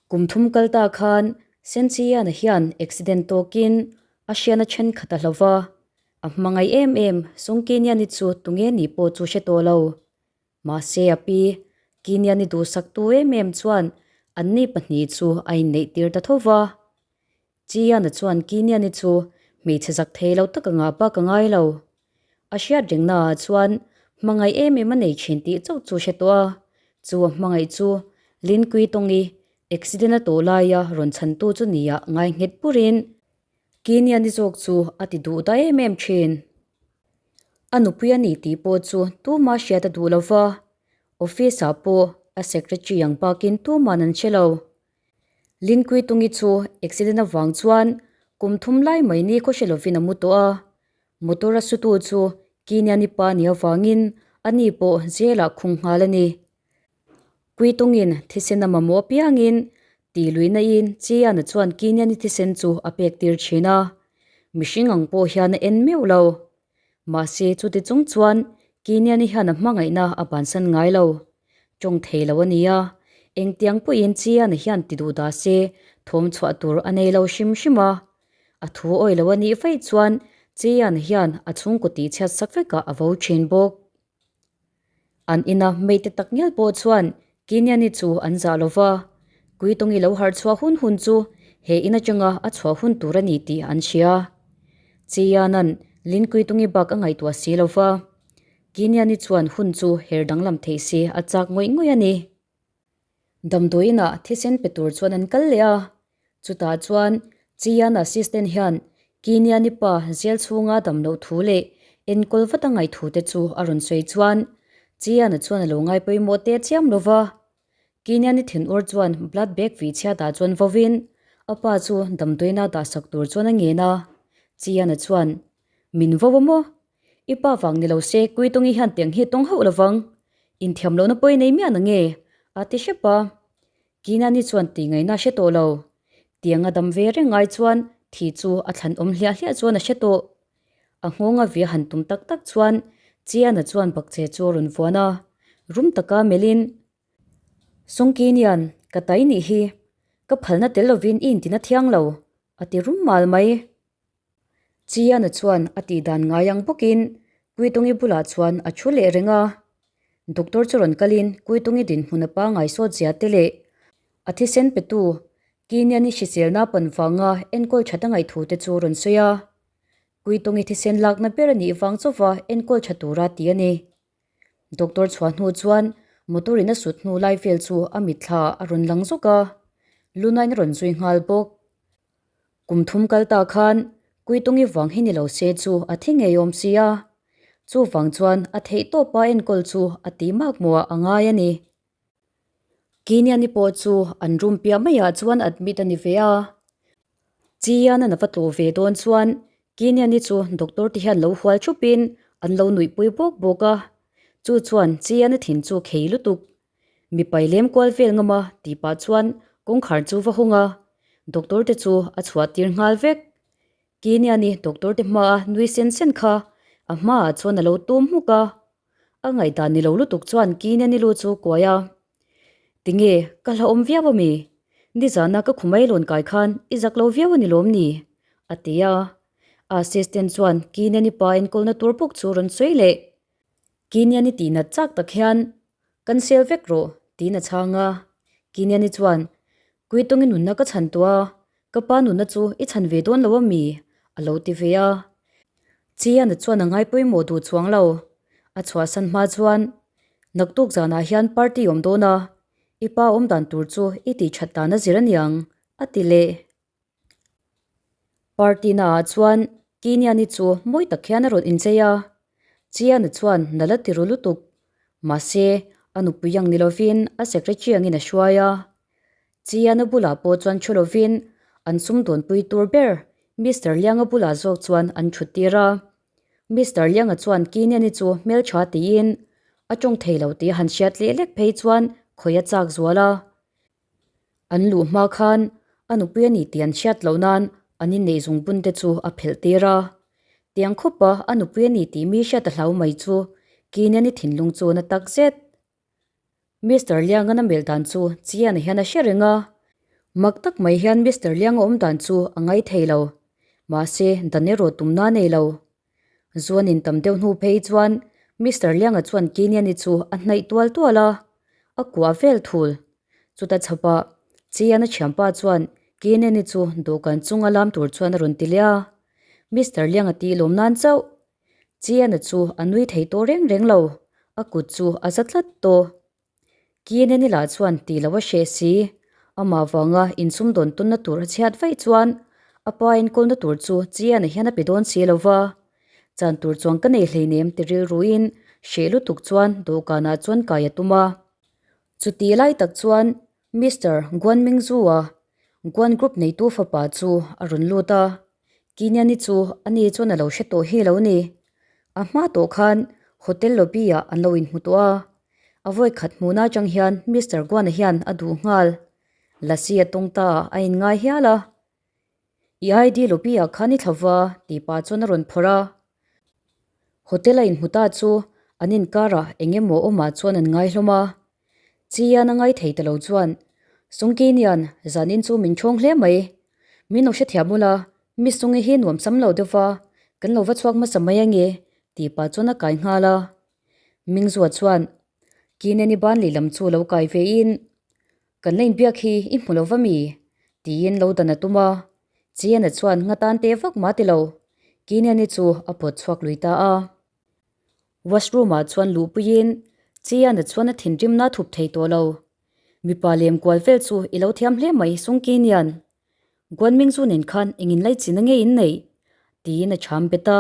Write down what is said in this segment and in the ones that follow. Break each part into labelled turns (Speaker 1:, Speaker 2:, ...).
Speaker 1: Kum thum kal ta khan Senchiana hian accident tawkin a hriatna thenkhat a hlo va, a hmangaih em em Sungkiniani chu tunge nih pawh chu hre tawh lo. Mahse a pi, Kiniani duhsaktu em em chuan anni pahnih chu a inneih tir ta tho va. Chiana chuan Kiniani chu hmeichhe zak thei lo tak anga bak a ngai lo. A hriat rengnaah chuan hmangaih em em a nei thin tih chauh chu hre tawh a, chu a hmangaih chu Linkui tawngi accident a tawh laia rawn chhantu chu nia ngai nghet burin Kiniani zawk chu a ti duh ta em em thin. A nupui a ni tih pawh chu tuma hriat a duh lo va, office ah pawh a secretary ang bakin tuman an hre lo. Linkui Tungi chu accident avang chuan kum thum lai mai ni khaw hre lovin a mu tawh a, motor a sutu chu Kiniani pa nih avangin ani pawh jail ah khung nghal a ni. Kui Tungin thisen a mamawh apiangin tih luihna in Chiana chuan Kiniani thisen chu a pek tir thin a, mihring ang pawh hian a en meuh lo. Mahse chuti chung chuan Kiniani hian a hmangaihna a bansan ngai lo. Tawng thei lo a ni a, engtiang pawhin Chiana hian ti duh dah se thawm chhuah tur a nei lo hrim hrim a. A thu awi lo a nih vaih chuan Chiana hian a chhungkaw tihchhiat sak vekah a vo thin bawk. An ina hmeite tak ngial pawh chuan Kiniani chu an zah lo va, Kuitungi lo harh chhuah hun hun chu he in atanga a chhuah hun tur a ni tih an hria. Chianan Lin Kuitungi bak a ngaihtuah si lo va, Kiniani chuan hun chu her danglam theih si a chak ngawih ngawih a ni. Damdawiinah thisen pe tur chuan an kal leh a, chutah chuan Chian assistant hian Kiniani pa jail chhunga dam loh thu leh enkawl vat a ngaih thu te chu a rawn sawi chuan Chiana chuan a lo ngai pawimawh teh chiam lo va. Kiniani thinur chuan blood bag vih chhiatah chuan vovin a pa chu damdawiina dahsak tur chuan a ngen a, Chiana chuan, Min vo a maw? I pa vang ni lo se Kuitungi hian tiang hi tawng hauh lovang. Inthiam lohna pawi nei miah na nge? a ti hrep a. Kinani chuan tih ngaihna a hre tawh lo. Tiang a dam ve reng ngai chuan thi chu a thlan awm hliah hliah chuan a hre tawh. A nghawng a via han tum tak tak chuan Chiana chuan bakchhe chu a rawn vuan a. Rum taka melhin, Sawngkinian, ka tai nih hi. Ka phalna tel lovin i intina thiang lo, a ti rum mal mai. Chiana chuan a tih dan ngai ang bawkin Kuitungi bulah chuan a thu leh reng a. Doctor chu rawn kalin Kuitungi dinhmun a pangngai sawt zia te leh a thisen petu Kiniani hriselna pan vanga enkawl that a ngaih thu te chu rawn sawi a. Kuitungi thisen lakna ber a nih vang chauva enkawl tha tura ti a ni. Doctor chhuah hnu chuan motor in a sut hnu lai vel chu a mitthla a rawn lang zawk a, Lunain a rawn zui nghal bawk. Kum thum kal ta khan Kuitungi vang hi ni lo se chu a thi ngei awm si a, chuvang chuan a theih tawpa enkawl chu a tih mak hmuh a ngai a ni. Kiniani pawh chu an room piah maiah chuan admit a ni ve a, Chian a va tlawh ve dawn chuan Kiniani chu doctor te hian lo hual thupin an lo nuihpui bawk bawk a, chu chuan Chian a thin chu khei lutuk. Mipai lem kual vel ngam a tih pah chuan kawngkhar chu va hawng a, doctor te chu a chhuah tir nghal vek. Kiniani doctor te hmaa nui sen sen kha a hmaah chuan a lo tum hmuk a, a ngaihdan ni lo lutuk chuan Kiniani lu chu kuai a, Tinge ka hlauhawm viau a mi? Nizana ka khumai lawn kai khan i zak lo viau a ni lawm ni? a ti a. A assistant chuan Kiniani pa enkawlna tur bawk chu rawn sawi leh. Kiniani tihnat chak tak hian Kan sel vek rawh, tiin a chhang a. Kiniani chuan, Kuitawng i nunna ka chhan tawh a, ka pa nunna chu i chhan ve dawn lo a mi? a lo ti ve a. Chiana chuan a ngai pawimawh duh chuang lo. A chhuahsan hma chuan, Naktuk zanah hian party awm dawn a, i pa awm dan tur chu i tih that dan a zir aniang, a ti leh. Party naah chuan Kiniani chu mawi tak hian a rawn inchei a, Chiana chuan nala ti ru lutuk. Mahse, a nupui ang ni lovin a secretary angin a hruai a. Chiana bulah pawh chuan thu lovin an sumdawnpui tur ber Mister Lianga bulah zawk chuan an thut tir a. Mister Lianga chuan Kiniani chu hmeltha tiin a tawng thei lo tih a han hriat leh lek phei chuan khawi a chak zual a. An luh hma khan a nupui a ni tih an hriat loh nan an inneih zungbun te chu a phelh tir a. Tiang khawpa a nupui a ni tih mi hriat a hlau mai chu Kiniani thinlung chu na tak zet. Mister Liangana melh dan chu Chiana hian a hre reng a. Mak tak mai hian Mister Lianga awm dan chu a ngai thei lo. Mahse, dan erawh tumna a nei lo. Zuan in tam deuh hnu phei chuan Mister Lianga chuan Kiniani chu a hnaih tual tual a, a kuah vel thul. Chuta chhapah Chiana thianpa chuan Kiniani chu dawhkan chunga lam tur chuan a rawn ti leh a. Mister Lianga tih lawm nan chauh Chiana chu a nui thei tawh reng reng lo, a kut chu a za tlat tawh. Kiniani lah chuan tih loh a hreh si, amah vanga insumdawn tawnna tur a chhiat vaih chuan a pa enkawlna tur chu Chiana hian a pe dawn si lo va. Chan tur chuan ka nei hleinem ti rilruin hreh lutuk chuan dawhkanah chuan kai a tum a. Chuti lai tak chuan Mister Guan Mingzu-a Guan Group neitu fapa chu a rawn lut a, Kiniani chu ani chuan a lo hre tawh hi lo ni. A hma tawh khan hotel lobby ah an lo inhmu tawh a, a vawi khat hmuhna atang hian Mister Guan-a hian a duh nghal. Lasi a tawng ta a inngai hial a. I ID lobby ah khan i thla va tih pah chuan a rawn phawrh a. Hotel a inhmu ta chu an inkarah eng emaw awmah chuan an ngai hlawm a. Chian a ngai thei ta lo chuan Sungkinian zanin chu min ṭhawng hle mai. Min lo hrethiam ula, mi Sungi hi nuam sam lo deuh va, kan lo va chhuak hmasa mai ange tih pah chuan a kai nghal a. Mingzua chuan Kineni ban lehlam chu lo kai vein Kan la inbiak hi i hmu lo va mi? tiin lo dan a tum a. Chiana chuan nga tan teh vak mah ti lo. Kiniani chu a pawt chhuak lui ta a. Washroom ah chuan luhpuiin Chiana chuan a thinrimna a thup thei tawh lo. Mipa lem kual vel chu i lo thiam hle mai Sung Kinian. Guanming chu nen khan eng inlaichin a nge in neih? tiin a chham bet a.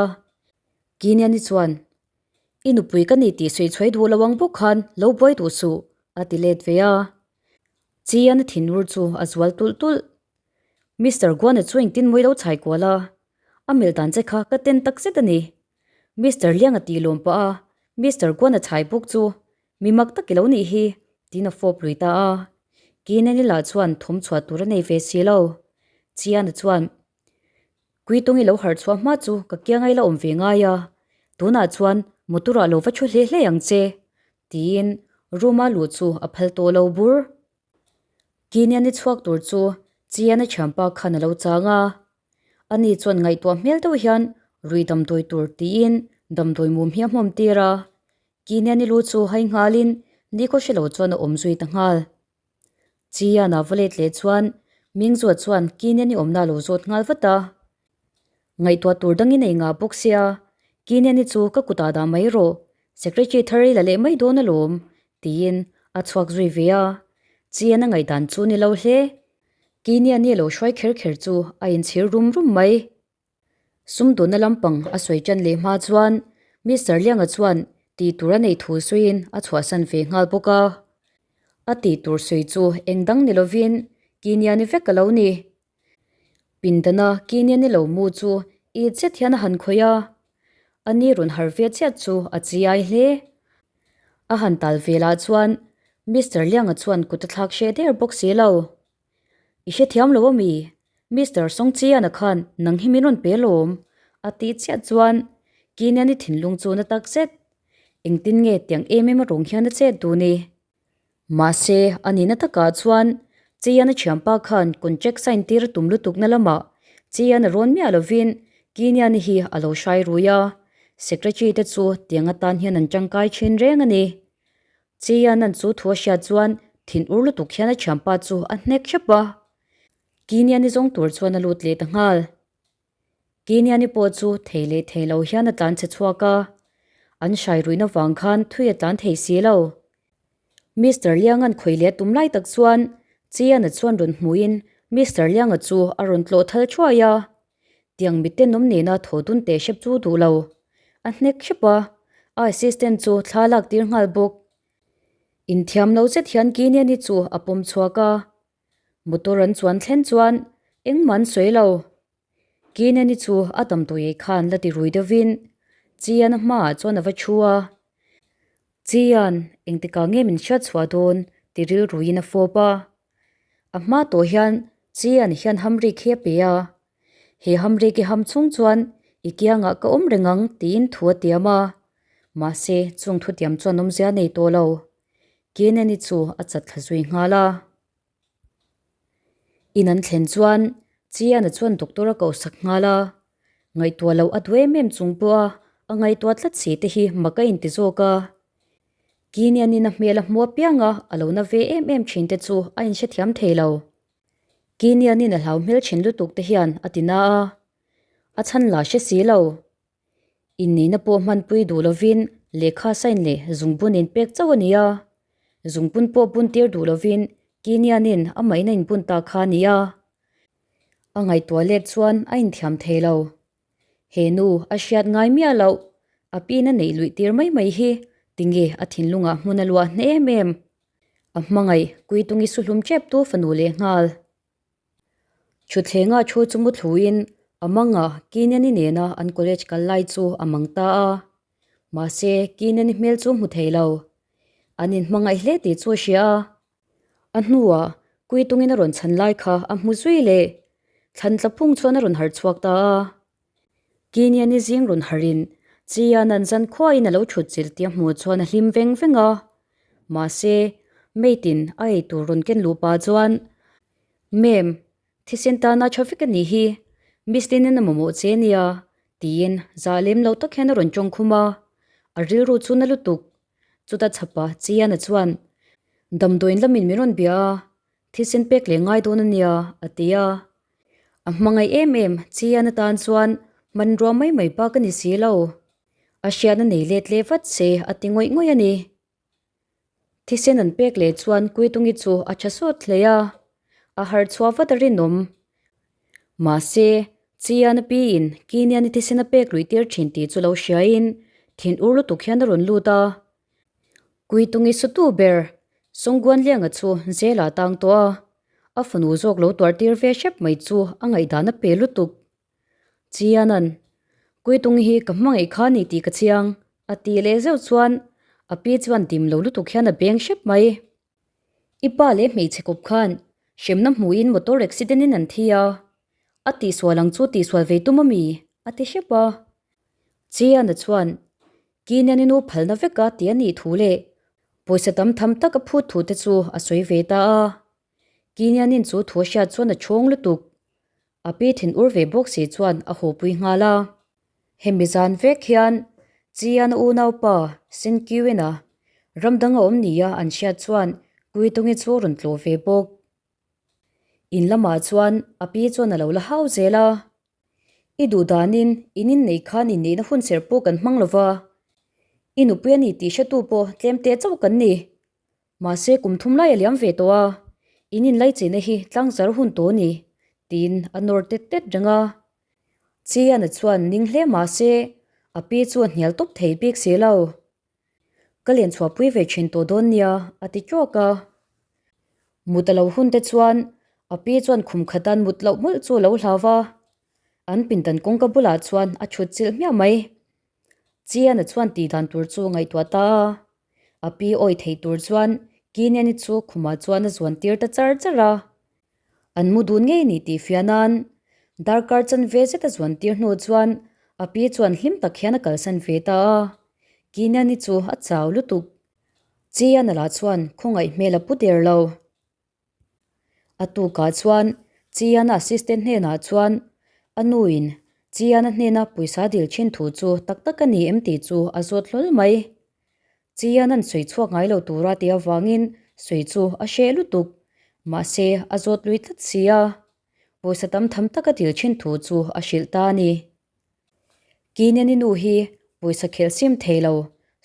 Speaker 1: Kiniani chuan I nupui ka ni tih sawi chhuai duh lo ang bawk khan lo buai duh suh, a ti let ve a. Chian a thinur chu a zual tulh tulh. Mister Guana chu engtin mawi lo chhai kual a, a melh dan che kha ka ten tak zet a ni. Mister Liang a tih lawm pah a, Mister Guana chhai bawk chu mi mak tak i lo nih hi, tiin a fawp lui ta a. Keenan-i lah chuan thawm chhuah tur a nei ve si lo. Chiana chuan Kuitung i lo harh chhuah hma chu ka kianga i la awm ve ngai a, tunah chuan motor ah lo va thu hle hle ang che, tiin room a luh chu a phal tawh lo bur. Kinian i chhuak tur chu Chian a thianpa khan a lo chang a, ani chuan ngaihtuah hmel deuh hian rui damdawi tur tiin damdawi mum hi a hmawm tir a, Kinian i lu chu hai nghalin nikhaw hre lo chuan a awm zui ta nghal. Chiana va let leh chuan Mingzua chuan Kinian i awmna a lo zawt nghal vat a. Ngaihtuah tur dangin ei ngah bawk sia, Kinian i chu ka kutah dah mai rawh, secretary thar i la leh mai dawn alawm, tiin a chhuak zui ve a. Chiana ngaihdan chu ni lo hle. Kinian i a lo hruai kher kher chu a inchhir rum rum mai. Sumdawna lampang a sawi tan leh hma chuan Mister Lianga chuan tih tur a neih thu sawiin a chhuahsan ve nghal bawk a. A tih tur sawi chu eng dang ni lovin Kiniani vek a lo ni. Pindana Kiniani lo mu chu it zet hian a han khawih a, a ni rawn harh ve chiah chu a chiai hle. A han tal velah chuan Mister Lianga chuan kut a thlak hreh der bawk si lo. I hrethiam lo ami? Mister Songchiana khan nang hi min rawn pe lawm a tih chiah chuan Kinian i thinlung chu na tak zet. Engtin nge tiang em em a rawng hian a chet duh ni? Mahse, a nihna takah chuan Chiana thianpa khan contract sign tir a tum lutukna lamah Chiana rawn miah lovin Kiniani hi a lo hrai rui a, secretary te chu tiang atan hian an tangkai thin reng a ni. Chianan chu thu a hriat chuan thin ur lutuk hian a thianpa chu a hnek hrep a. Kiniani zawng tur chuan a lut leh ta nghal. Kiniani pawh chu thei leh thei lo hian a tlan chhe chhuak a. An hrai ruihna vang khan thui a tlan thei si lo. Mister Lianga'n khawi leh a tum lai tak chuan Chiana chuan rawn hmuhin Mister Lianga chu a rawn tlawh thal thuai a. Tiang miten awm nena thaw dun teh hrep chu duh lo. A hnek hrep a, a assistant chu thla lak tir nghal bawk. Inthiam lo zet hian Kiniani chu a pawm chhuak a. Motor an chuan thlen chuan engmah an sawi lo. Kiniani chu a damdawi ei khan la ti rui deuhin Chian a hmaah chuan a va thu a. Chian, engtikah nge min hriat chhuah dawn? ti rilruin a fawp a. A hma tawh hian Chian hian hamrik hi a pe a, He hamrik i ham chhung chuan i kiangah ka awm reng ang tiin thu a tiam a, mahse chung thutiam chuan awmzia nei tawh lo. Kenani chu a chat thla zui nghal a. In an thlen chuan Chiana chuan doctor a koh sak nghal a, ngaihtuah loh a duh em em chung pawh a a ngaihtuah tlat si te hi mak a inti zawk a. Kinianin a hmel a hmu apiang a, a lo na ve em em thin te chu a inhrethiam thei lo. Kinianin a hlau hmel thin lutuk te hian a ti na a, a chhan la hre si lo. Inneihna pawh hmanpui duh lovin lehkha sign leh zungbun in pek chauh a ni a, zungbun pawh bun tir duh lovin Kinianin amahin a inbun ta kha a ni a. A ngaihtuah let chuan a inthiam thei lo. He nu a hriat ngai miah loh, a pin a neih luih tir mai mai hi tinge a thinlungah hmun a luah hne em em. A hmangaih Kuitungi suhlum tep tu fanu lehnghal. Thutthlengah thu chu mu thluin a manga Kineni nena an college kal lai chu a mang ta a. Mahse, Kineni hmel chu hmu thei lo. An inhmangaih hle tih chu a hria a. A hnuah Kuitungin a rawn chhan lai kha a hmu zui leh. Thlan tla phung chuan a rawn harh chhuak ta a. Kiniani zing rawn harhin Chian an zan khuain a lo thut chilh tih a hmuh chuan a hlim veng veng a. Mahse, mate-in a eitur rawn ken luh pah chuan, Ma'am, thisen tana tha vek a nih hi, Miss Lin-in a mamawh che nia, tiin zah lem lo tak hian a rawn tawng khum a. A rilru chu na lutuk. Chuta chhapa Chiana chuan, Damdawiin lamin min rawn bia a, thisen pek leh ngai dawn a nia, a ti a. A hmangaih em em Chiana tan chuan hmanrua mai mai bak a ni si lo. A hriatna nei let leh vat se a ti ngawih ngawih a ni. Thisen an pek leh chuan Kuitungi chu a tha sawt hle a, a harh chhuah vat a rinawm. Mahse, Chiana piin Kiniani thisen a pek luih tir thin tih chu lo hriain thin ur lutuk hian a rawn lut a. Kuitungi sutu ber Sawngguanlianga chu zelah a tang tawh a, a fanu zawk lo tuar tir ve hrep mai chu a ngaihdan a pe lutuk. Chianan, Kuitung hi ka hmangaih kha ni tih ka chiang, a tih leh zeuh chuan a pi chuan dim lo lutuk hian a beng hrep mai. I pa leh hmeichhe kawp khan hremna hmuhin motor accident in an thi a, a tihsual ang chu tihsual ve tum a mi? a ti hrep a. Chiana chuan, Kinian i nu phalna vek a ti a nih thu leh pawisa tam tham tak a phut thu te chu a sawi ve ta a. Kinianin chu thu a hriat chuan a chhawng lutuk. A pi thinur ve bawk si chuan a hawpui nghal a. Hemi zan vek hian Chian a unaupa Sinkiwina ram dang a awm nia an hriat chuan Kuitungi chu rawn tlawh ve bawk. In lamah chuan a pi chuan a lo la hau zel a. I duh danin in inneih khan inneihna hun ser pawh kan hmang lo va, i nupui a ni tih hretu pawh tlemte chauh kan ni. Mahse kum thum lai a liam ve tawh a, in inlaichihna hi tlangzar hun tawh a ni, tiin a nawr tet tet reng a. Chiana chuan ning hle mahse a pi chu a hnial tawp thei bik si lo. Ka len chhuahpui ve thin tawh dawn nia, a ti tawk a. Mut a lo hun te chuan a pi chuan khum khatan mut loh mawlh chu a lo hlau va, an pindan kawngka bulah chuan a chhut chilh hmiah mai. Chiana chuan tih dan tur chu ngaihtuah ta a. A pi awi theih tur chuan Kiniani chu khumah chuan a zuan tir ta char char a. An mu dun ngei ni tih fiah nan darkar chanve zet a zuan tir hnu chuan a pi chuan hlim tak hian a kalsan ve ta a. Kiniani chu a chau lutuk. Chiana lah chuan khawngaih hmel a pu der lo. A tukah chuan Chiana assistant hnenah chuan a nuin Chiana hnena pawisa dil thin thu chu tak tak a ni em tih chu a zawt hlawl mai. Chiana'n sawi chhuak ngai lo tura tih avangin sawi chu a hreh lutuk. Mahse, a zawt lui tlat si a. Pawisa tam tham taka dil thin thu chu a hrilh ta a ni. Kiniani nu hi pawisa khelh sim thei lo,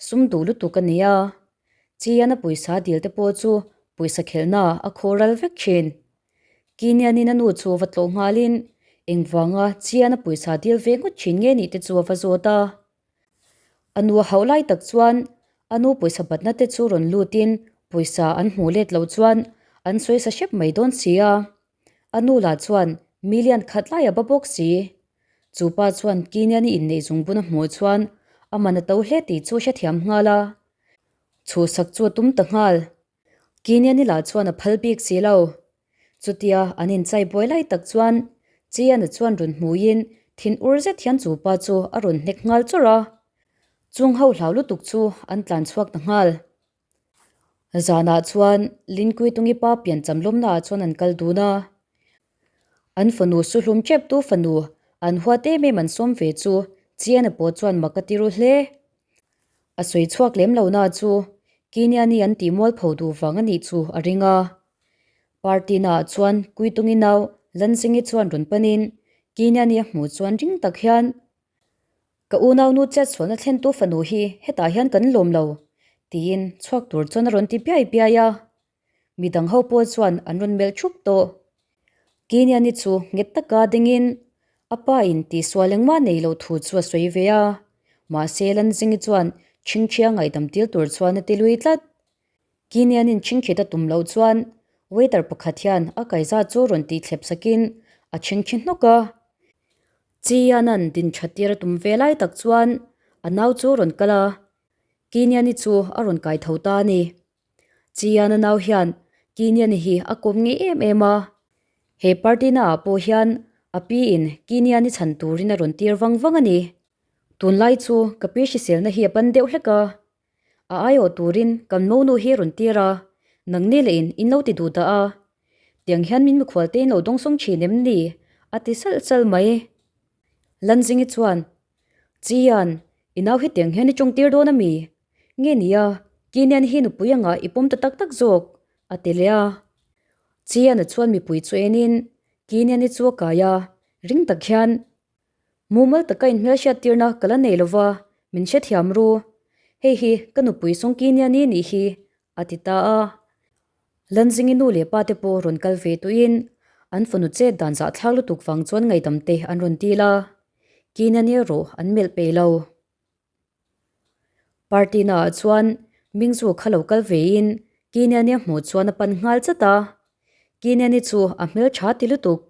Speaker 1: sum duh lutuk a ni a. Chiana pawisa dil te pawh chu pawisa khelhna a khaw ral vek thin. Kinianin a nu chu va tlawh nghalin engvanga Chiana pawisa dil ve ngawt thin nge nih te chu a va zawt a. A nu a hauh lai tak chuan a nu pawisa batna te chu rawn lutin pawisa an hmuh let loh chuan an sawi sa hrep mai dawn si a. A nu lah chuan million khat lai a ba bawk si. Chu pa chuan Kiniani inneih zungbun a hmuh chuan a man a to hle tih chu a hrethiam nghal a. Chhuhsak chu a tum ta nghal. Kiniani lah chuan a phal bik si lo. Chutia an inchai buai lai tak chuan Chiana chuan rawn hmuiin thin ur zet hian chu pa chu a rawn hnek nghal chawrh a. Chung ho hlau lutuk chu an tlan chhuak ta nghal. Zanah chuan Linkuitungi pa piancham lawmnaah chuan an kal dun a. An fanu suhlum ṭeptu fanu an huat em em an sawm ve chu Chiana pawh chuan mak a ti ru hle. A sawi chhuak lem lo na chu Kiniani an tih mualpho duh vang a nih chu a ring a. Party naah chuan Kuitungi nau Lanzingi chuan rawn panin Kiniani a hmuh chuan ring tak hian Ka unaunu chetsualna thlentu fanu hi hetah hian kan lawm lo tiin chhuak tur chuan a rawn ti biai biai a. Midang ho pawh chuan an rawn melh thup tawh. Kiniani chu nghet taka dingin a pa in tihsual engmah nei loh thu chu a sawi ve a, mahse Lanzingi chuan chhingchhia ngaihdam tir tur chuan a ti lui tlat. Kinianin chhingchhit a tum loh chuan waiter pakhat hian a kaiza chu rawn tih thlep sakin a chhingchhi hnawk a. Chianan din tha tir a tum ve lai tak chuan a nau chu rawn kal a, Kiniani chu a rawn kai tho ta a ni. Chiana nau hian Kiniani hi a kawm ngei em em a, he party na ah pawh hian a pi in Kiniani chhan turin a rawn tir vang vang a ni. Tunlai chu ka pi hriselna hi a ban deuh hlek a, a aiawh turin kan monu hi a rawn tir a, nangni leh in in lo ti duh dah a, tiang hian min mikhual te in lo dawngsawng thin em ni? a ti salh salh mai. Lanzingi chuan, Chian, i nau hi tiang hian i tawng tir dawn a mi? Nge nia, Kinian hi nupui anga i pawm ta tak tak zawk, a ti leh a. Chiana chuan mipui chu enin Kinian-i chu a kai a, ring tak hian, Mumal taka inhmelhriat tirna ka la nei lova, min hrethiam ru. Hei hi ka nupui Song Kinian-i nih hi, a ti ta a. Lanzingi nu leh pa te pawh rawn kal ve tuiin an fanu chet dan zahthlak lutuk vang chuan ngaihdam te an rawn dil a, Kinian-i erawh an melh peih lo. Party naah chuan Mingzu kha lo kal vein Kiniani a hmuh chuan a pan nghal chat a. Kiniani chu a hmeltha ti lutuk.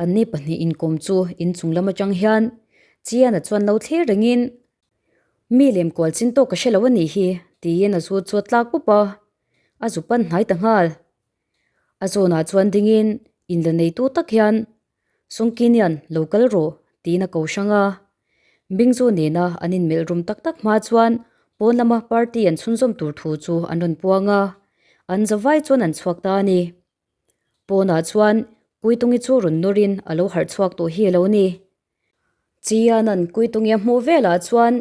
Speaker 1: Anni pahnih inkawm chu inchung lam atang hian Chiana chuan lo thlir rengin, Mi lem kual chin tawk ka hre lo a nih hi, tiin a zu chu a tlak pup a. A zu pan hnai ta nghal. A zawnah chuan dingin inla neitu tak hian Sungkinian lo kal rawh tiin a ko hrang a. Bingzu nena an inmelh rum tak tak hma chuan pawn lama party an chhunzawm tur thu chu an rawn puang a, an zavai chuan an chhuak ta a ni. Pawnah chuan Kuitungi chu rawn nawrin a lo harh chhuak tawh hi a lo ni. Chianan Kuitungi a hmuh velah chuan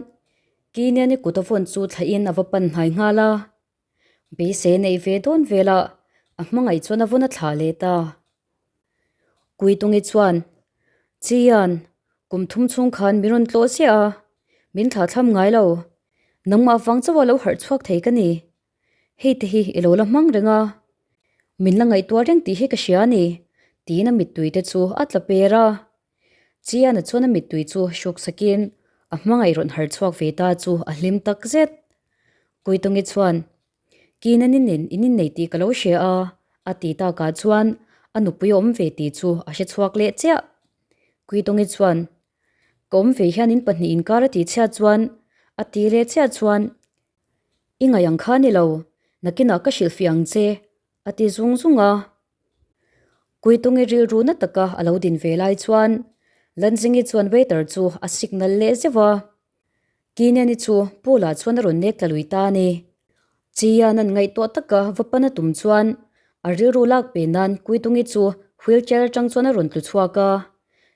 Speaker 1: Kiniani kut a vawn chu thlahin a va pan hnai nghal a. Beisei neih ve dawn velah a hmangaih chuan a vawn a thlah leh ta. Kuitungi chuan, Chian, kum thum chhung khan min rawn tlawh chiah a, min thlah thlam ngai lo. Nangmah vang chauha lo harh chhuak thei ka ni. Hei te hi i lo la hmang reng a, min la ngaihtuah reng tih hi ka hria a ni, tiin a mittui te chu a tla per a. Chiana chuan a mittui chu hruk sakin a hmangaih rawn harh chhuak ve ta chu a hlim tak zet. Kuitungi chuan, Kina ni nen in innei tih ka lo hria a, a ti takah chuan a nupui a awm ve tih chu a hre chhuak leh chiah. Kuitungi chuan, Ka awm ve hian in pahnih inkar a tih chhiat chuan, a ti leh chiah chuan, I ngaih ang kha ni lo, nakinah ka hrilhfiah ang che, a ti zung zung a. Kuitungi rilru na taka a lo din ve lai chuan Lanzingi chuan waiter chu a signal leh zeuh a. Kiniani chu pool ah chuan a rawn nek tla lui ta a ni. Chian an ngaihtuah taka va pan a tum chuan a rilru lak pe nan Kuitungi chu wheelchair atang chuan a rawn tlu chhuak a.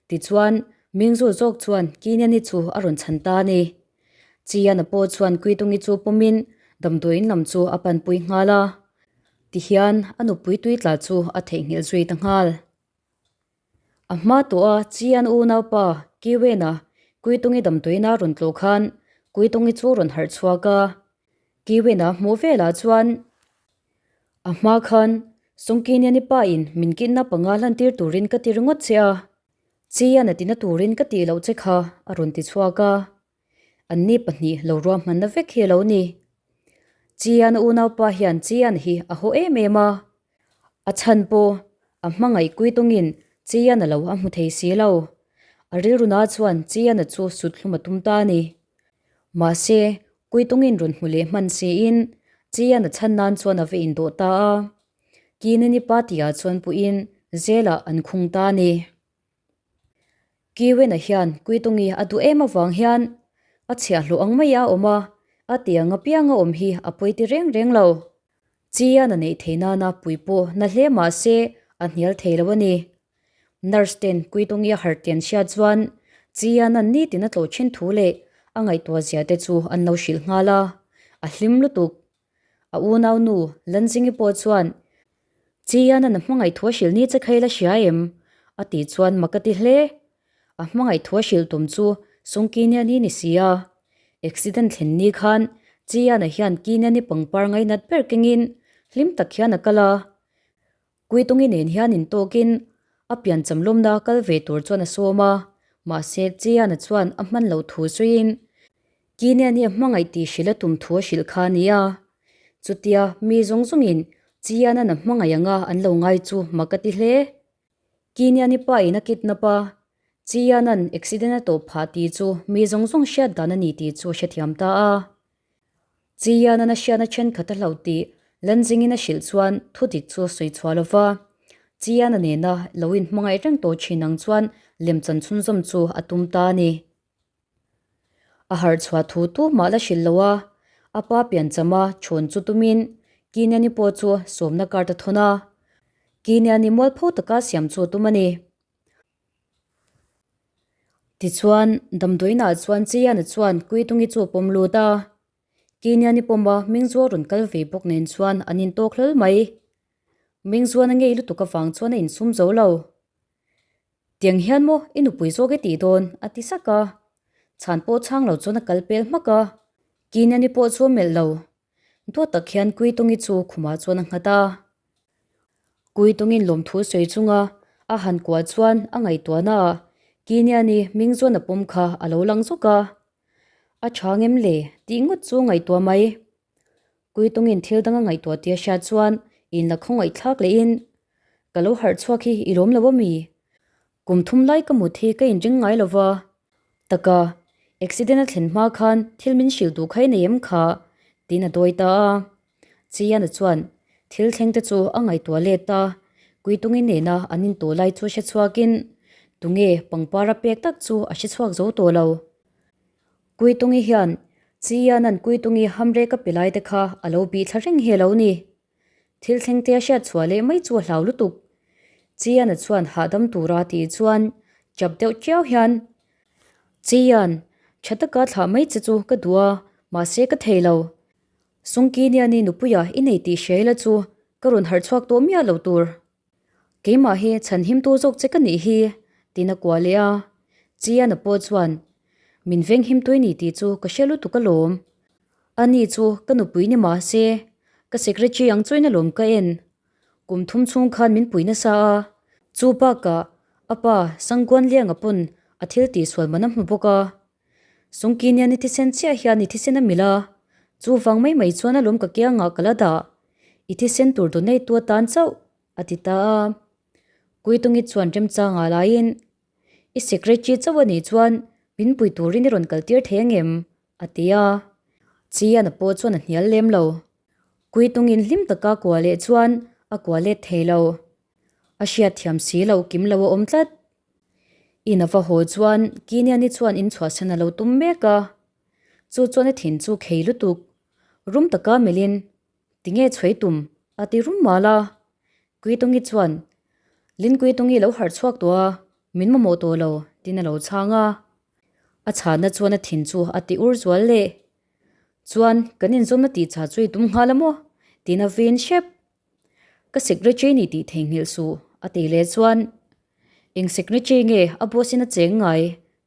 Speaker 1: Tichuan Mingzu zawk chuan Kiniani chu a rawn chhan ta a ni. Chiana pawh chuan Kuitungi chu pawmin damdawiin lam chu a panpui nghal a. Tihian a nupui tui tla chu a theihnghilh zui ta nghal. A hma tawh a Chian unaupa Kiwena Kuitungi damdawiina rawn tlawh khan Kuitungi chu rawn harh chhuak a. Kiwena hmuh velah chuan a hma khan Sawngkiniani pa in min kitna panga hlan tir turin ka ti ringawt che a. Chian a tina turin ka tih loh che kha a rawn ti chhuak a. Anni pahnih lo ruahmanna vek hi a lo ni. Chian unaupa hian Chian hi a haw em em a. A chhan pawh a hmangaih kui tawngin Chian a lo a hmu thei si lo. A rilruna chuan Chian a chu sut hlum a tum ta a ni. Mahse, kui tawngin rawn hmu leh hman siin Chian a chhan nan chuan a va indawh ta a. Kinini pa tihah chuan puiin zelah an khung ta a ni. Kiwena hian Kuitungi a duh em avang hian a chhiahhlawh ang mai a awm a, a tiang apiang a awm hi a pawi ti reng reng lo. Chian a neih theih nana pui pawh na hle mah se a hnial thei lo a ni. Nurse ten Kuitungi a harh tih an hriat chuan Chiana'n nitin a tlawh thin thu leh a ngaihtuah zia te chu an lo hrilh nghal a, a hlim lutuk. A unau nu Lanzingi pawh chuan Chiana'n a hmangaih thu a hrilh ni che kha ila hria em? a tih chuan mak a ti hle. A hmangaih thu a hrilh tum chu Sungkiniani ni si a. Accident thlen ni khan Chiana hian Kiniani pangpar ngainat ber kengin hlim tak hian a kal a. Kuitungi nen hian intawkin a piancham lawmna kal ve tur chuan a sawm a, mahse Chiana chuan a hman loh thu sawiin Kiniani a hmangaih tih hrilh a tum thu a hrilh kha a ni a. Chutia mi zawng zawngin Chiana'n a hmangaih anga an lo ngai chu mak a ti hle. Kiniani pa in a kidnap a, Chiana'n accident a tawh phah tih chu mi zawng zawng hriat dan a ni tih chu a hrethiam ta a. Chiana'n a hriatna thenkhat a hlauh tih Lanzingin a hrilh chuan thudik chu a sawi chhuah lo va. Chiana nena lo inhmangaih reng tawh thin ang chuan lemchan chhunzawm chu a tum ta a ni. A harh chhuah thu tu mah la hrilh lo a, a pa pianchama chhawn chu tumin Kiniani pawh chu sawmna card a thawn a. Kiniani mualpho taka siam chu a tum a ni. Tichuan, damdawiinah chuan Chiana chuan Kuitungi chu a pawm lut a. Kiniani pawma Mingzua rawn kal ve bawk nen chuan an intawk hlawl mai. Mingzuan a ngei lutuk avang chuan a insum zo lo. Tiang hian maw i nupui zawk i tih dawn? a ti sak a. Chhan pawh chhang lo chuan a kal pel hmak a. Kiniani pawh chu a melh lo. Duat tak hian Kuitungi chu khumah chuan a nghat a. Kuitungin lawmthu sawi chunga a han kuah chuan a ngaihtuahna ah Kiniani hming chuan a pawm kha a lo lang zuk a. A tha ngem le tih ngawt chu ngaihtuah mai. Kuitungin thil dang a ngaihtuah tih a hriat chuan in la khawngaihthlak lehin, Ka lo harh chhuak hi i lawm lo a mi? Kum thum lai ka mut hi ka inring ngai lo va. Taka, accident a thlen hma khan thil min hrilh duh kha i nei em kha? tiin a dawi ta a. Chiana chuan thil thleng te chu a ngaihtuah let a, Kuitungi nena an intawh lai chu hre chhuakin tunge pangpar a pek tak chu a hre chhuak zo tawh lo. Kuitungi hian Chiana'n Kuitungi hamrek a pe lai te kha a lo bih thla reng hi a lo ni. Thil thleng te a hriat chhuah leh mai chu a hlau lutuk. Chiana chuan hahdam tura tih chuan chap deuh chiau hian, Chian, tha taka thlah mai che chu ka duh a, mahse ka thei lo. Sungkiniani nupuia i nei tih hria ila chu ka rawn harh chhuak tawh miah lo tur. Keimah hi chhanhimtu zawk che ka nih hi, tiin a kuah leh a. Chiana pawh chuan, Min venghimtu i ni tih chu ka hria lutuk alawm. Ani chu ka nupui ni mah se, ka secretary ang chuin alawm ka en. Kum thum chhung khan min pui nasa a, chu bakah a pa Sangguanlianga pawn a thil tihsual man a hmu bawk a. Sungkinian i thisen chiah hian i thisen a milh a, chuvang mai mai chuan alawm ka kiangah ka la dah. I thisen tur donate tu atan chauh, a ti ta a. Kuitungi chuan remchangah laiin, I secretary chauh a nih chuan min pui turin i rawn kal tir thei angem? a ti a. Chiana pawh chuan a hnial lem lo. Kuitungin hlim taka kuah leh chuan a kuah let thei lo. A hriatthiam si loh kim lo a awm tlat. In a va haw chuan Kiniani chuan in chhuahsan a lo tum mek a, chu chuan a thin chu khei lutuk. Rum taka melhin, Tinge chhuai tum? a ti rum mal a. Kuitungi chuan, Lin Kuitungi lo harh chhuak tawh a, min mamawh tawh lo, tiin a lo chhang a. A chhanna chuan a thin chu a ti ur zual leh. Chuan, kan inzawmna tih chah chu i tum nghal a maw? tiin a vin hrep. Ka secretary ni tih theihnghilh suh, a ti leh chuan, Eng secretary nge a boss in a cheng ngai?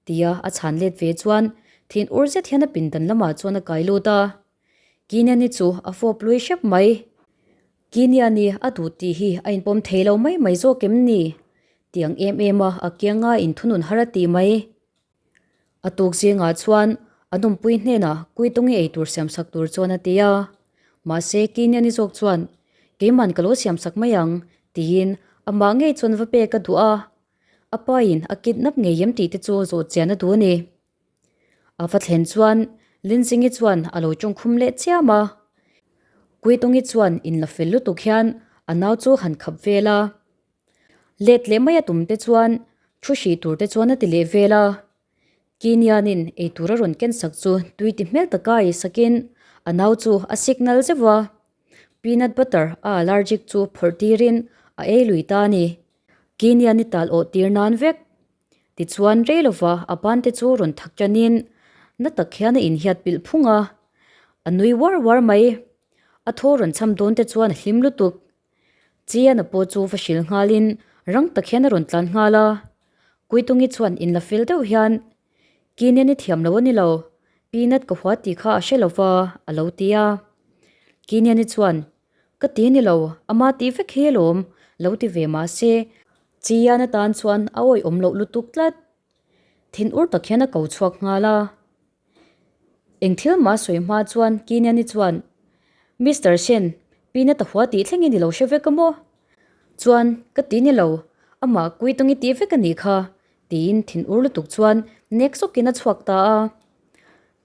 Speaker 1: tia a chhan let ve chuan thin ur zet hian a pindan lamah chuan a kai lut a. Kiniani chu a fawp lui hrep mai. Kiniani a duh tih hi a inpawm thei lo mai mai zawk em ni? Tiang em em a a kianga inthunun har a ti mai. A tuk zingah chuan a nawmpui hnenah Kuitungi ei tur siamsak tur chuan a ti a. Mahse, Kiniani zawk chuan, Keiman ka lo siamsak mai ang, tiin amah ngei chuan va pek a duh a. A pain a kidnap ngei em tih te chu zawh chian a duh a ni. A va thlen chuan Linsingi chuan a lo tawngkhum leh chiam a. Kuitungi chuan inla fel lutuk hian a nau chu han khap vel a. Let leh mai a tum te chuan thu hrih tur te chuan a ti leh vel a. Kinianin eitur a rawn ken sak chu tui ti hmel taka ei sakin a nau chu a signal zeuh a. Peanut butter a allergic chu phawrh tirin a ei lui ta a ni. Kinian i tal awh tir nan vek. Tichuan rei lova a ban te chu rawn thak tanin na tak hian a inhiat pilh phung a, a nui uar uar mai. A thaw rawn cham dawn te chuan a hlim lutuk. Chiana pawh chu va hrilh nghalin rang tak hian a rawn tlan nghal a. Kuitungi chuan inla fel deuh hian, Kinian i thiam lo a ni lo, peanut ka hua tih kha a hre lo va, a lo ti a. Kinian i chuan, Ka ti a ni lo, ama tih vek hi alawm, lo ti ve mah se, Chian atan chuan a awihawm loh lutuk tlat. Thin ur tak hian a ko chhuak nghal a. Eng thil mah sawi hma chuan Kiniani chuan, Mister Shen, Peanut a hua tih thlengin i lo hre vek a maw? Chuan, ka ti ni lo, amah kui tawng i tih vek a nih kha, tiin thin ur lutuk chuan nek zawkin a chhuak ta a.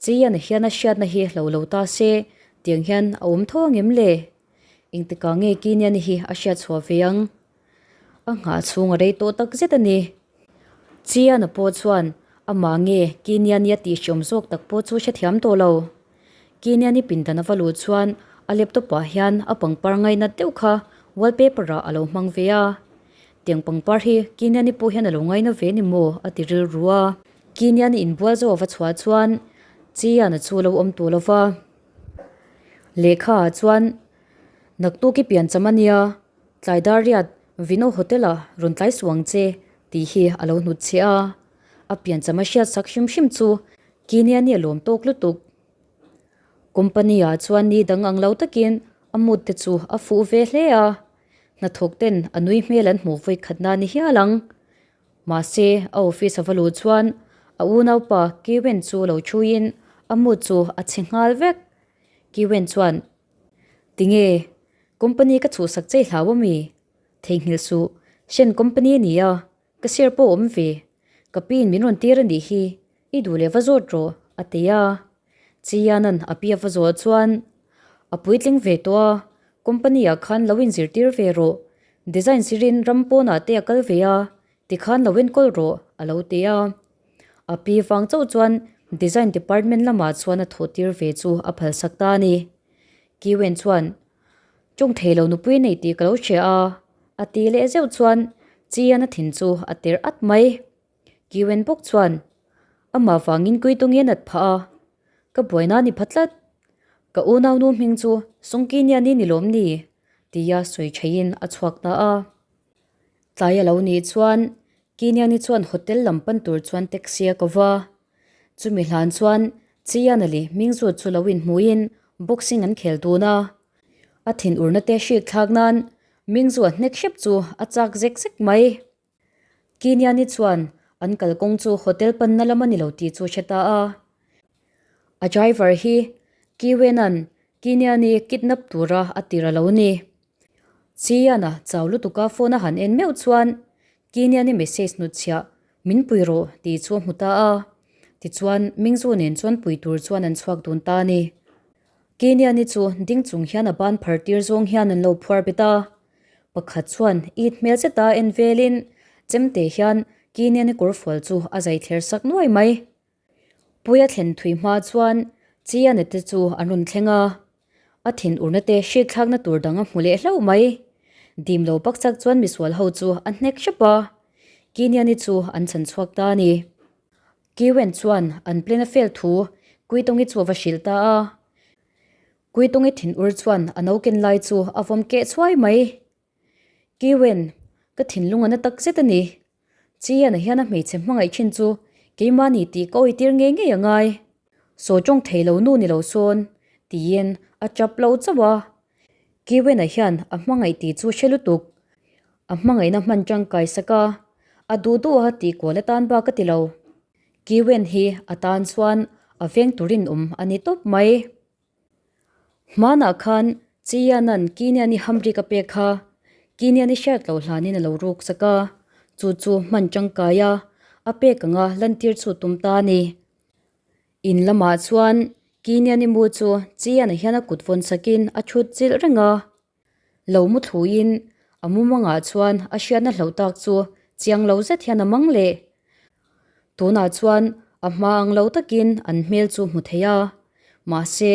Speaker 1: Chian hian a hriatna hi hlo lo ta se, tiang hian a awm tho angem le? Engtikah nge Kiniani hi a hriat chhuah ve ang? A nghah chhung a rei tawh tak zet a ni. Chiana pawh chuan amah nge Kiniani a tihhriawm zawk tak pawh chu hrethiam tawh lo. Kiniani pindan a va luh chuan a laptop ah hian a pangpar ngainat deuh kha wallpaper ah a lo hmang ve a. Tiang pangpar hi Kiniani pawh hian a lo ngaina ve ni maw a ti rilru a. Kiniani inbual zawh a va chhuah chuan Chiana chu a lo awm tawh lo va. Lehkha ah chuan Naktuk i piancham a nia. Tlai dar riat Vino Hotel ah rawn tlai suh ang che tih hi a lo hnut che a, a piancham a hriat sak hrim hrim chu Kiniani a lawm tawk lutuk. Company ah chuan ni dang ang lo takin a mood te chu a fuh ve hle a, hnathawk ten a nui hmel an hmuh vawi khat na ni hial ang. Mahse a office a va luh chuan a unaupa Kiwen chu lo thuin a mood chu a chhe nghal vek. Kiwen chuan Tinge, company ka chhuhsak che i hlau ami? Theihnghilh suh, Shen company a ni a, ka share pawh a awm ve. Ka piin min rawn tir a nih hi, i duh leh va zawt rawh, a ti a. Chianan a pi a va zawh chuan, A puitling ve tawh a, company ah khan lo inzirtir ve rawh, design zirin ram pawnah te a kal ve a, tikhan lo enkawl rawh, a lo ti a. A pi vang chauh chuan design department lamah chuan a thawh tir ve chu a phalsak ta a ni. Kiwen chuan, Tawng thei lo nupui nei tih ka lo hria a, a ti leh zeuh chuan Chian a thin chu a tir at mai. Kiwen bawk chuan, Amah vangin kui tawng i a nat phah a, ka buaina a ni pha tlat. Ka unaunu hming chu Sungkiniani ni lawm ni? tia sawi theihin a chhuak ta a. Tlai a lo nih chuan Kiniani chuan hotel lam pan tur chuan taxi a ko va. Chumi hlan chuan Chiana leh Mingzut chu lo inhmuhin boxing an khel dun a. A thinurna te hrik thlak nan Mingzu a hnek hrep chu a chak zek zek mai. Kiniani chuan an kalkawng chu hotel panna lam a ni lo tih chu a hre ta a. A driver hi Kiwena'n Kiniani kidnap tura a tir a lo ni. Chiana chau lutuka phone a han en meuh chuan Kiniani message hnutchhiah min pui rawh tih chu a hmu ta a. Tichuan Mingzu nen chuan pui tur chuan an chhuak dun ta a ni. Kiniani chu ding chung hian a ban phar tir zawng hian an lo phuar bet a. Pakhat chuan it hmel zeta en velin chemte hian Kiniani kawrfual chu a zai thler sak nuai mai. Puia thlen thui hma chuan Chiana te chu an rawn thleng a, a thinurna te hrikthlakna tur dang a hmu leh hlauh mai. Dim lo bak chak chuan misual ho chu a hnek hrep a, Kiniani chu an chhan chhuak ta a ni. Kiwen chuan an plan a fel thu Kuitongi chu a va hrilh ta a. Kuitongi thinur chuan a no ken lai chu a vawm keh chhuai mai. Kiwen, ka thinlung a na tak zet a ni. Chiana hian a hmeichhe hmangaih thin chu keimah ni tih ka awitir ngei ngei a ngai. Saw tawng thei lo nu ni lo sawn, tiin a tap lo chauh a. Kiwena hian a hmangaih tih chu hre lutuk. A hmangaihna hman tangkai sak a, a duh duh a tih kual atan bak a ti lo. Kiwen hi a tan chuan a veng turin awm a ni tawp mai. Hmanah khan Chianan Kiniani hamri ka pek kha Kiniani hriat loh hlanin a lo ruk sak a, chu chu hman tangkai a, a pek anga lantir chu tum ta a ni. In lamah chuan Kiniani mu chu Chiana hian a kut vawn sakin a thut chilh reng a. Lo mu thluin a mumangah chuan a hriatna hloh tak chu chiang lo zet hian a mang leh. Tunah chuan a hma ang lo takin an hmel chu hmu thei a, mahse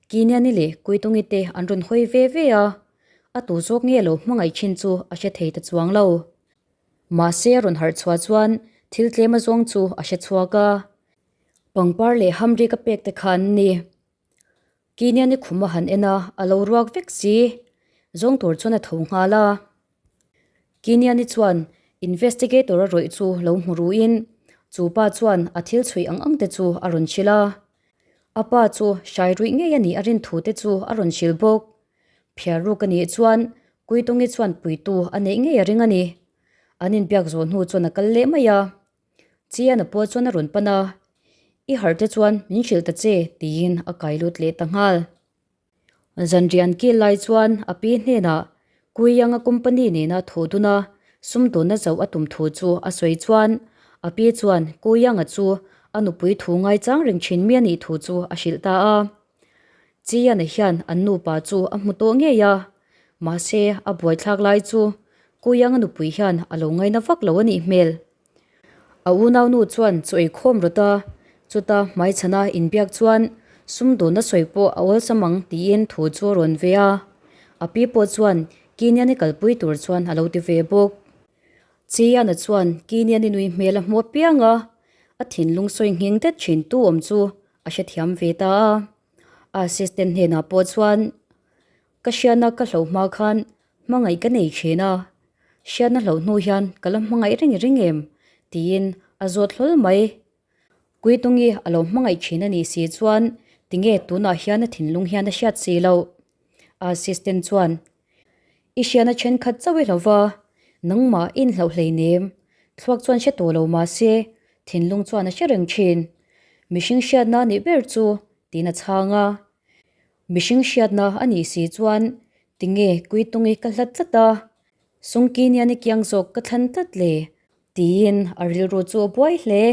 Speaker 1: Kiniani leh Kuitungi te an rawn hawi ve ve a, a tu zawk nge lo hmangaih thin chu a hre thei ta chuang lo. Mahse a rawn harh chhuah chuan thil tlem azawng chu a hre chhuak a. Pangpar leh hamri ka pek te kha an ni. Kinian i khum a han en a, a lo ruak vek si. Zawng tur chuan a tho nghal a. Kinian-i chuan investigator a rawih chu lo hmu ruin chu pa chuan a thil chhui ang ang te chu a rawn hrilh a. A pa chu hrai ruih ngei a nih a rin thu te chu a rawn hrilh bawk. Phiar ruk a nih chuan Kuitungi chuan puitu a neih ngei a ring a ni. An inbiak zawh hnu chuan a kal leh mai a. Chiana pawh chuan a rawn pan a, I harh te chuan min hrilh ta che tiin a kai lut leh ta nghal. Zanrian kil lai chuan a pi hnenah Kuianga company nena thawh dun a sumdawnna zauh a tum thu chu a sawi chuan a pi chuan Kuianga chu a nupui thu ngaichang reng thin mi a nih thu chu a hrilh ta a. Chiana hian an nupa chu a hmu tawh ngei a, mahse a buaithlak lai chu Kuianga nupui hian a lo ngaina vak lo a nih hmel. A unaunu chuan chaw ei khawm rawt a, chuta hmaichhana inbiak chuan sumdawnna sawi pawh a awlsam ang tiin thu chu a rawn ve a. A pi pawh chuan Kiniani kalpui tur chuan a lo ti ve bawk. Chiana chuan Kiniani nui hmel a hmu apiang a, a thinlung sawi nghing det thin tu awm chu a hrethiam ve ta a. A assistant hnenah pawh chuan, Ka hriatna ka hloh hma khan hmangaih ka nei thin a, hriatna hloh hnu hian ka la hmangaih reng reng em? tiin a zawt hlawl mai. Kuitungi a lo hmangaih thin a nih si chuan tinge tunah hian a thinlung hian a hriat si loh? A assistant chuan, I hriatna thenkhat chauh i hlauh va, nangmah i inhlauh hleinem, thluak chuan hre tawh lo mahse thinlung chuan a hre reng thin. Mihring hriatna a nih ber chu tiin a chhang a. Mihring hriatna a nih si chuan tinge Kuitungi ka hlat tlat a, Sungkiniani kiang zawk ka thlan tlat le? tiin a rilru chu a buai hle.